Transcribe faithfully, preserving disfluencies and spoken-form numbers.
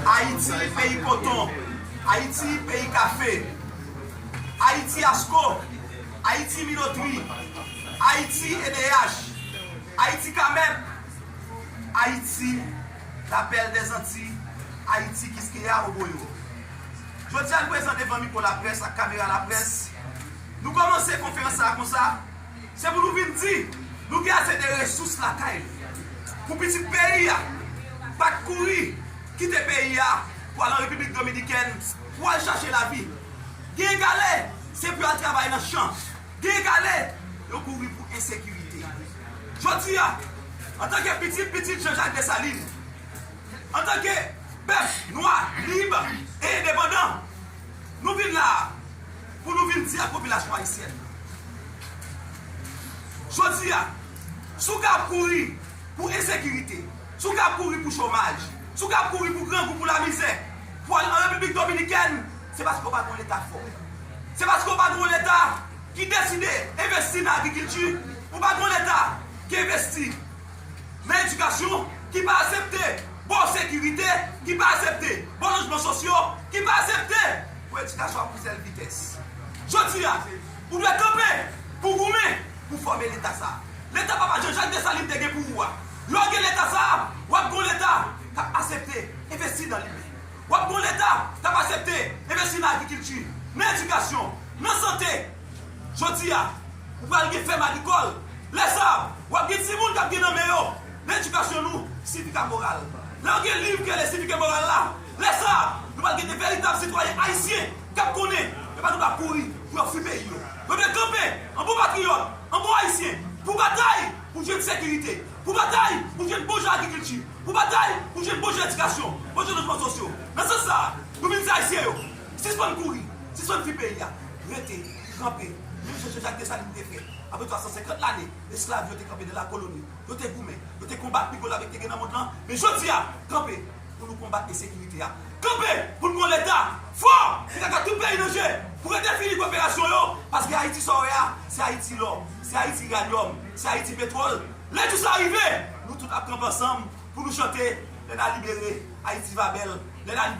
Ayiti, peyi koton. Ayiti, peyi kafe. Ayiti, asko. Ayiti, minotri. Ayiti, E D H. Ayiti, kamèp. Ayiti, lapèl dèzanti. Ayiti, kiskeya, oboyo. Jodi a, n prezan devan mikwo laprès ak kamera laprès. Nou kòmanse konferans sa a konsa. Se pou nou vin di, nou gen ase de resous lakay nou. Pou pitit peyi a, pa t kouri, kite peyi a, pou al an Repiblik Dominikèn, pou al chache lavi. Gen egalè, se pou al travay nan chan. Gen egalè, yo kouri pou ensekirite. Jodi a, antanke pitit pitit Jean Jacques Dessalines, antanke pèp nwa, lib e endepandan, nou vin la a pou nou vin di ak popilasyon ayisyèn. Jodi a, si w ka ap kouri pou ensekirite, si w ka ap kouri pou chomaj, si w ka ap kouri pou grangou, pou lamizè, pou al an Repiblik Dominikèn, se paske w pa gen yon Leta fò. Se paske w pa gen yon Leta ki deside envesti nan agrikilti, ou pa gen yon Leta ki envesti nan edikasyon, ki pa aksepte ba w sekirite, ki pa aksepte ba w lojman sosyo, ki pa aksepte pou edikasyon an pouse l vitès. Jodi a, ou dwe kanpe pou goumen pou fòme Leta sa a. Leta papa Jean Jacques Dessalines te gen pou ou a. Lè w gen Leta sa a, w ap gen yon Leta k ap aksepte envesti nan limen. W ap gen yon Leta k ap aksepte envesti nan agrikilti, nan edikasyon, nan sante. Jodi a, ou pral gen fèm agrikòl. Lè sa a, w ap gen timoun k ap gen nan men yo ledikasyon nou, sivik ak moral. Lè yo gen liv ki rele sivik e moral la, lè sa a, nou pral gen de veritab sitwayen ayisyen k ap konnen yo pa dwe ap kouri pou yo fwi peyi yo. Yo dwe kanpe an bon patriyòt, an bon ayisyen, pou batay pou jwenn sekirite, pou batay pou jwenn bon jan agrikilti, pou batay pou jwenn bon jan edikasyon, bon jan lojman sosyo. Nan sans sa a, nou vin di ayisyen yo, sispann kouri, sispann fwi peyi a, rete, kanpe, menm jan Jean Jacques Dessalines te fè. Apre twa san senkant lane, esklav yo te kanpe nan lakoloni, yo te goumen, yo te konbat pi gwo lame ki te gen nan mond lan, men jodi a, kanpe pou nou konbat ensekirite a. Kanpe pou n gen yon Leta fò ki ka gad tout peyi nan je, pou redefini koperasyon yo, paske Ayiti sa w wè a, se Ayiti lò, se Ayiti iranyòm, se Ayiti petwòl. Lè jou sa a rive, nou tout ap kanpe ansanm pou nou chante, lè n a libere, Ayiti va bèl, lè n a libere.